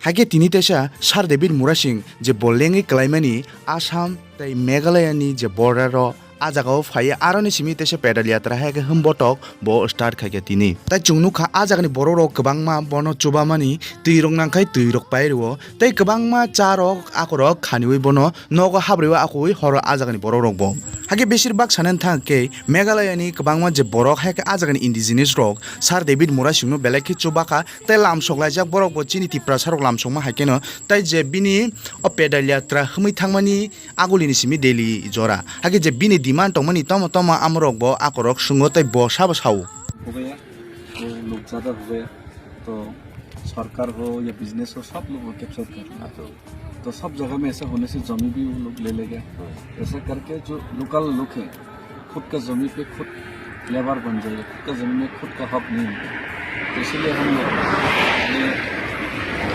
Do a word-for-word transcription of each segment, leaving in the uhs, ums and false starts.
Haikhe tini teisa Sir David Murasing je bo lengwi kwlaimani Assam tei Meghalaya ni je border o, ah jaga o phaiwi aroni simi teisa pedal yatra haikhe hwnbotok bo start khaikha tini. Tai chwng nukha ah jagani borok rok kwbangma bono chubamani, twi rok nangkhai twi rok pai rwo tei kwbangma cha rok akorok khaniwi bono nogo habriwi akoi horo ah jagani borok rok bo. Haikhe besir bak sanani thang khe Meghalaya ni kwbangma je borok haikhe ah jagani indigenous rok Sir David Murasing no belai khe chubakha tei lamsok laijak borok bo chini Tiprasa rok lamsokma haikheno tai je bini o pedal yatra hwnwi thangmani agulini simi Delhi jora. Haikhe je bini demand tongmani tamo tamo amorok bo akorok swngo tei bo sabo sao. हो गया, वो लोग ज़्यादा हो गया, तो सरकार हो या बिजनेस हो, सब लोग वो कैप्चर कर रहे हैं। तो सब जगह में ऐसा होने से जमीन भी वो लोग ले लेगा। ऐसा करके जो लोकल लोग हैं, खुद का जमीन पे खुद लेबर बन जाएगा, खुद का जमीन में खुद का हक नहीं मिलेगा। तो इसीलिए हम लोग ये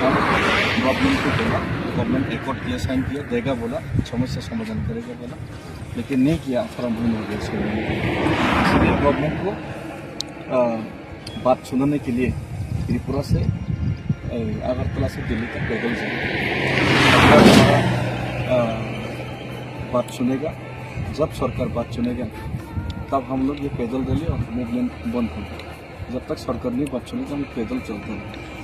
हम गवर्नमेंट को बोला, गवर्नमेंट एकॉर्ड किया, साइन किया, देगा बोला, समस्या समाधान करेगा बोला, लेकिन नहीं किया, फॉर्म भरने के लिए इसलिए गवर्नमेंट को, अ, बात सुनाने के लिए त्रिपुरा से, अ, अगरतला से दिल्ली तक पैदल जाएंगे। अ, बात सुनेगा, जब सरकार बात सुनेगा, तब हम लोग ये पैदल रैली और मूवमेंट बंद होगा। जब तक सरकार नहीं बात सुनेगा, हम पैदल चलते रहेंगे।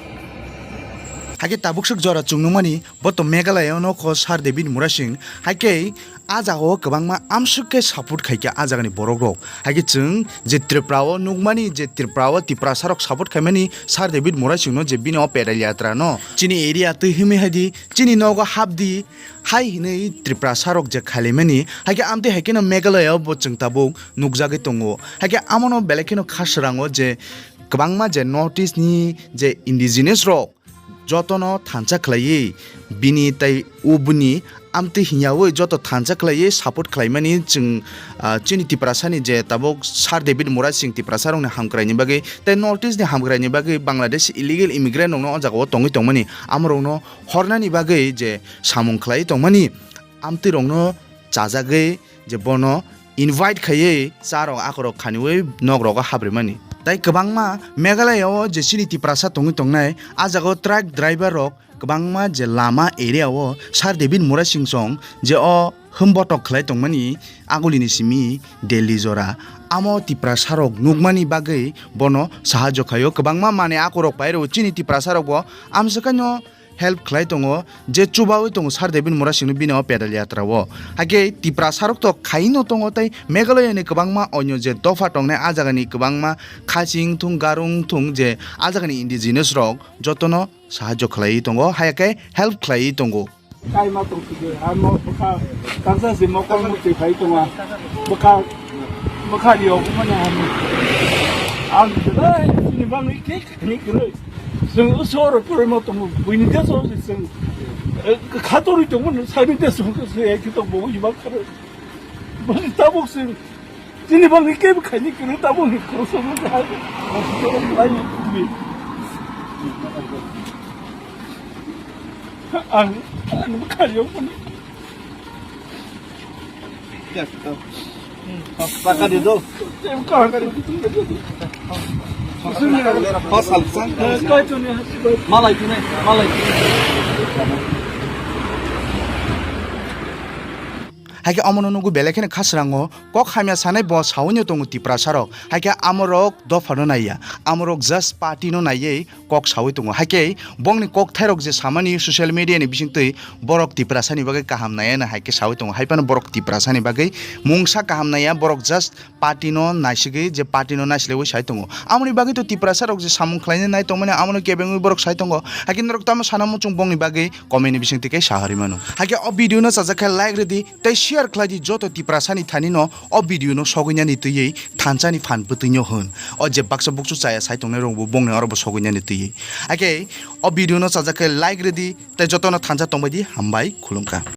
Haikhe tabuk swk jora chwng nukmani bo to Meghalaya no kho Sir David Murasing. Haikhe ah jaga o kwbangma amswk khe support khaikha ah jagani borok rok. Haikhe chwng je Tripura o nukmani je Tripura o Tiprasa rok support khaimani Sir David Murasing no je bini o pedal yatra no chini area twi hwnwi haidi chini nogo hapdi hai hinwi Tiprasa rok je khailaimani. Haikhe amtwi haikheno Meghalaya o bo chwng tabuk nukjagwi tongo. Haikhe amono belai kheno kha swrango je kwbangma je North East ni je indigenous rok jotono thansa khlaiwi bini tei ubuni amtwi hwnyawi joto thansa khlaiwi support khlaimani chwng, ah, chini Tiprasani je tabuk Sir David Murasing Tiprasarokni hamkraini bagwi tei North East ni hamkraini bagwi Bangladesh illegal immigrant rokno o jagao tongwi tongmani amorokno hornani bagwi je samung khlaiwi tongmani amtwirokno chajagwi je bono invite khaiwi cha rok akorok khaniwi nok rogo habrimani. Tai kwbangma Meghalaya o je chini Tiprasa tongwi tongnai, ah jagao truck driver rok kwbangma je lama area o Sir David Murasing song je o hwnbotok khlai tongmani agulini simi Delhi jora. Amo Tiprasa rok nukmani bagwi bono sahajyo khaio. Kwbangma manwi akorok pairwo chini Tiprasa rok bo amswkano help khlai tongo, je chubaui tongo Sir David Murasingno bini o pedal yatra o. Haikhe Tiprasa rok to khaino tongo tei Meghalaya ni kwbangma onyo je dopha tongnai ah jagani kwbangma Khasi wngthung, Garo wngthung je ah jagani indigenous rok jotono sahajyo khlaiwi tongo, haikhe help khlaiwi tongo. Kaima tongthide, amo bwkha tangsa se mokol mukti phai tonga. Bwkha, bwkha rio bumani amo. Ang belai chini bangwi khe khaini kwrwi. Chwng usoro kwrwi ma tongo, buini deso se chwng, eh, khatorwi tongmano, sani deso se ekhe tongbo ui ma kharwi. Boni tabuk chwng chini bangwi kebo khaini kwrwi, tabuk ni khoroksa ma kha. Ang, ang bwkha rio bumani. Pakadi do. Malai tine, malai tine. Haikhe omono nugwi belai kheno khasrango kok hamya sanai bo saui no tongo Tiprasa rok. Haikhe amorok dophano naiya, amorok just party no naiwi kok saui tongo. Haikhe bongni kokthairok je samani social media ni bisingtwi borok Tiprasani bagwi kaham naiya no haikhe saui tongo. Haiphano borok Tiprasani bagwi mungsa kaham naiya, borok just party no naisigwi je party no naislewi sai tongo. Amoni bagwi to Tiprasa rok je samung khlaina nai tongmani amono kebengwi borok sai tongo. Haikhe norok tamo sana muchung bongni bagwi comment ni bisingtwi khe sahari mano. Haikhe o video no chajak khe like rwdi tei share khlai di joto Tiprasani thani no o video no sogwi nani twiwi thansa ni phan bwtwi no hwn. O je baksa buksu chaya sai tongnai rok bo bongni oro bo sogwi nani twiwi. Haikhe o video no chajak khe like rwdi tei joto no thansa tongbai di, hambai khulumkha.